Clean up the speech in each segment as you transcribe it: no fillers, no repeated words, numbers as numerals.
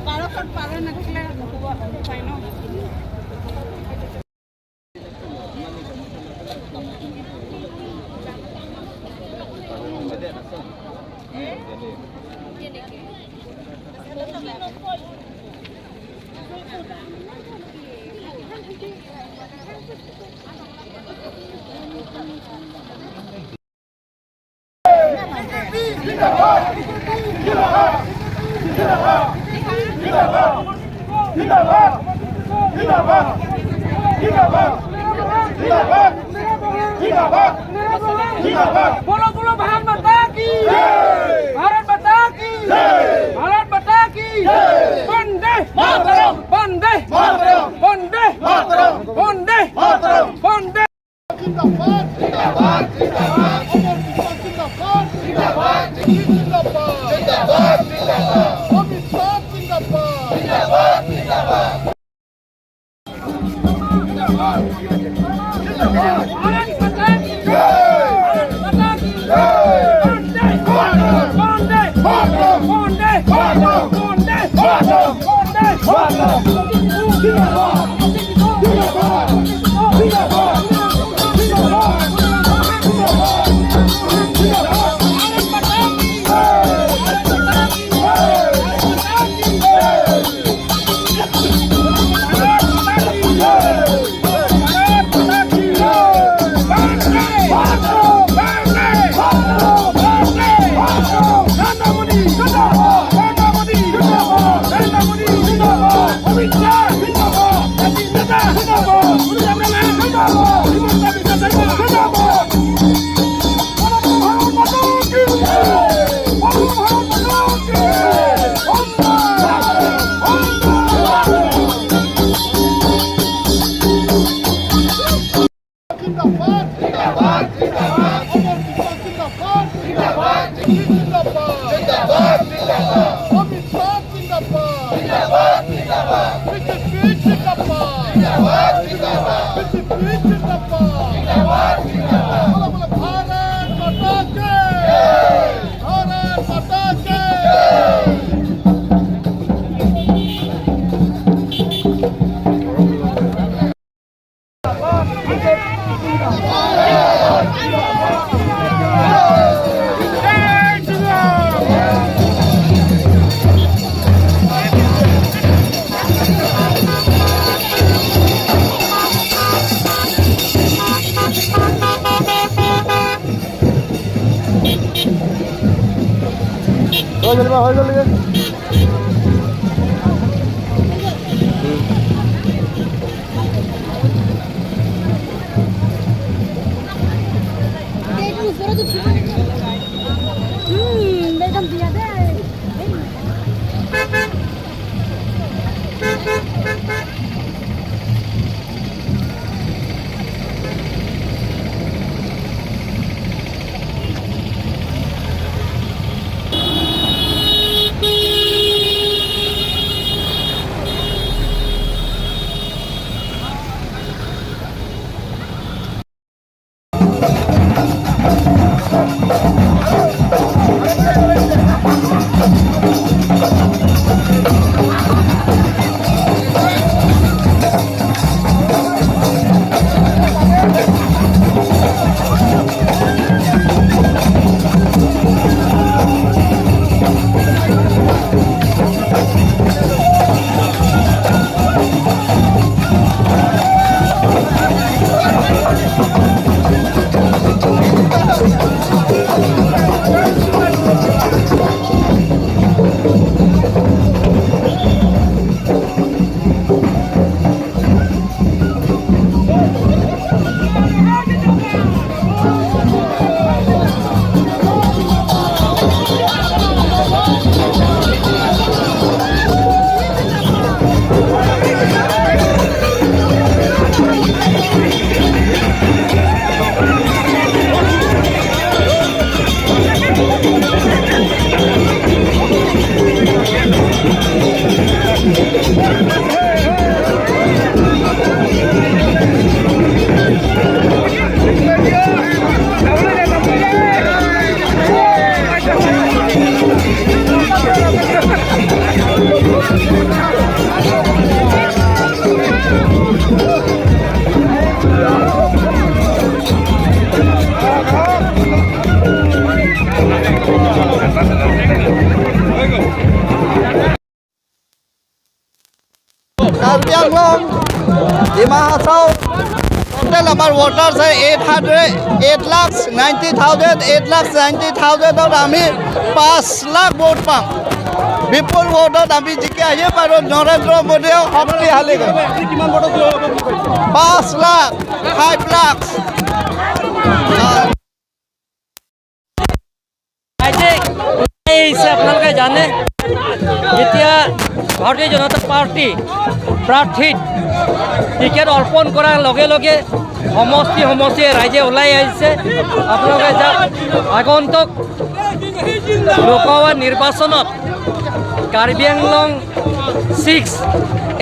পাৰখন পাৰ নাথাকিলে নুশুব পাই ন। बोलो बोलो, भारत माता की, भारत माता की, भारत माता की। वंदे मातरम, वंदे मातरम, वंदे मातरम, वंदे मातरम, वंदे। জিন্দাবাদ, জিন্দাবাদ, জিন্দাবাদ। অমর কিষাণ জিন্দাবাদ, জিন্দাবাদ, জিন্দাবাদ, জিন্দাবাদ, জিন্দাবাদ। অমিত শাহ জিন্দাবাদ, জিন্দাবাদ, জিন্দাবাদ। भारत माता की, भारत माता की। वंदे मातरम, वंदे मातरम, वंदे मातरम, वंदे मातरम, वंदे मातरम। জিন্দাবাদ, জিন্দাবাদ, জিন্দাবাদ, জিন্দাবাদ, জিন্দাবাদ, জিন্দাবাদ। भारत माता की, भारत माता की, भारत माता की, भारत माता की, भारत माता की। वंदे मातरम, वंदे मातरम, वंदे मातरम। नरेंद्र मोदी जिंदाबाद, नरेंद्र मोदी जिंदाबाद, नरेंद्र मोदी जिंदाबाद। अमित शाह जिंदाबाद, जेपी नड्डा जिंदाबाद, जिंदाबाद, हिमंता बिस्वा शर्मा जिंदाबाद। भारत माता की, भारत माता की। वंदे वंदे। জিন্দাবাদ, জিন্দাবাদ, জিন্দাবাদ। অমর কিষাণ জিন্দাবাদ, জিন্দাবাদ, জিন্দাবাদ, জিন্দাবাদ, জিন্দাবাদ। অমিত শাহ জিন্দাবাদ, জিন্দাবাদ, জিন্দাবাদ। বিজেপি জিন্দাবাদ, জিন্দাবাদ, জিন্দাবাদ। বিজেপি জিন্দাবাদ, জিন্দাবাদ, জিন্দাবাদ। बोलो बोलो, भारत माता की, भारत माता की। হৈ গ'ল, হৈ গ'ল। এইটো ওপৰত উঠিব। একদম দিয়া দে। Karbi Anglong, Dima Hasao. Total আমাৰ ভোটাৰ আছে 8 lakh 90,000। 8 lakh 90 থাউজেণ্ডত আমি 5 লাখ ভোট পাম। বিপুল ভোটত আমি জিকি আহিম আৰু নৰেন্দ্ৰ মোদীয়েও শক্তিশালী কৰিম। কিমান ভোটত জয় হ'ব বুলি কৈছে? 5 লাখ, 5 লাখ। ৰাইজে ওলাই আহিছে। আপোনালোকে জানে, যেতিয়া ভাৰতীয় জনতা পাৰ্টী প্ৰাৰ্থীত টিকেট অৰ্পণ কৰাৰ লগে লগে সমষ্টি সমষ্টিয়ে ৰাইজে ওলাই আহিছে। আপোনালোকে যাক আগন্তুক লোকসভা নিৰ্বাচনত Karbi Anglong 6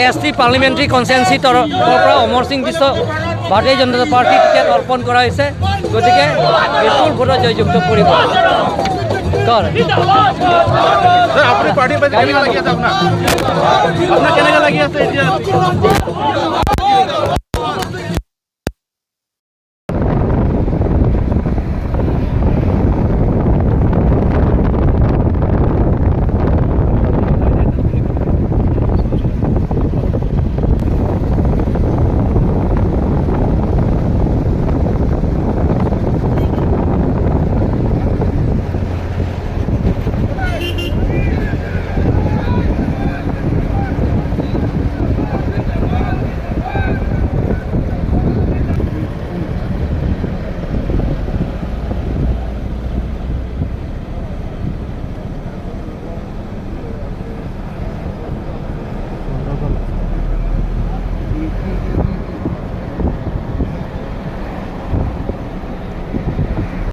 S T parliamentary constituency তৰফৰ পৰা অমৰ সিং বিশ্ব ভাৰতীয় জনতা পাৰ্টী টিকেট অৰ্পণ কৰা হৈছে। গতিকে বিপুল ভোটত জয়যুক্ত কৰিব কৰ। আপুনি পাৰ্টি পাইছে, কেনেকুৱা লাগি আছে আপোনাক? আপোনাক কেনেকুৱা লাগি আছে এতিয়া?